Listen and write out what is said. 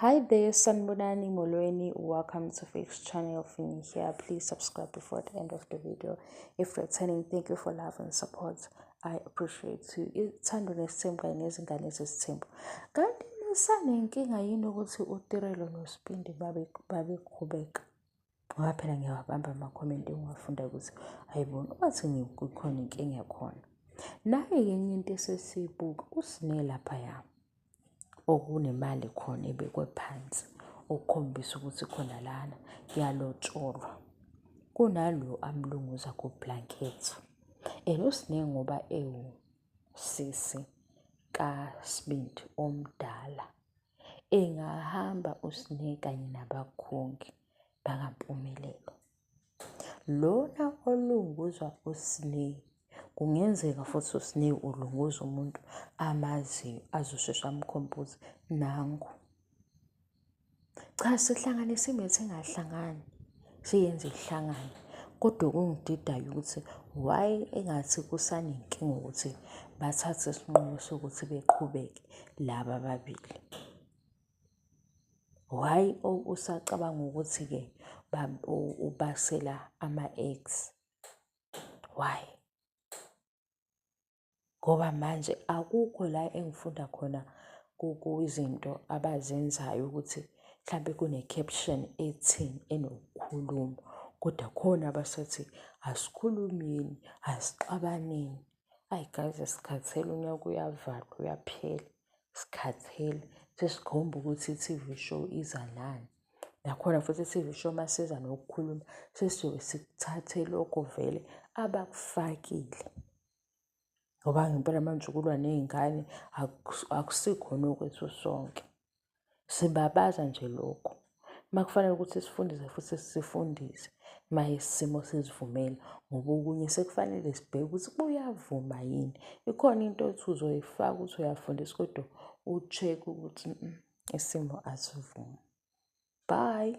Hi there, Sanbonani Molweni. Welcome to Fix Channel. If here, please subscribe before the end of the video. If returning, thank you for love and support. I appreciate you. Uthando nesithembu kanye nezingane zesithembu. Kanti nisanenkinga yini ukuthi uTirelo noSibindi babeqhubeka? Ngoba phela ngiyawabamba amakhomenti engiwafunda ukuthi ayibona ungathi kukhona inkinga yakhona. Nayi-ke enye into esesiyibuka, uSne laphaya okunemali khona ebekwe phansi okukhombisa ukuthi khona lana kuyalotsholwa. Kunalo amlunguza ku-blanket. And uSne ngoba ewusisi kaSibindi omdala, engahamba uSne kanye nabakhongi bakaMpumelelo. Lona olunguzwa uSne, kungenzeka futhi uSne ulunguza umuntu amaziyo azosheshe amkhombe ukuthi nangu. Cha, sihlanganise imithi engahlangani, siyenze ihlangane. Kodwa okungididayo ukuthi why engathi kusanenkinga ukuthi bathathe isinqumo sokuthi beqhubeke laba ababili. Why usacabanga ukuthi-ke ubasela ama-ex? Why? Ngoba manje akukho la engifunda khona kuyizinto abazenzayo ukuthi mhlampe kune-caption ethini enokukhuluma, kodwa khona abasathi asikhulumeni, asixabaneni. Ayi guys, sikhathele unyaka uyavalwa uyaphela. Sikhathele sesikhomba ukuthi i-T_V show iza nani. Nakhona futhi i-T_V show masiza nokukhuluma sesiyobe sikuthathe lokho vele abakufakile. Ngoba ngempela manje ukulwa ney'ngane akusikhona okwethu sonke. Sibabaza nje lokho. Uma kufanele ukuthi sifundise futhi sifundise uma isimo sizivumela ngoba okunye sekufanele sibheke ukuthi kuyavuma yini. Ikhona into othi uzoyifaka ukuthi uyafundisa kodwa u-check-e ukuthi isimo asivumi. Bye.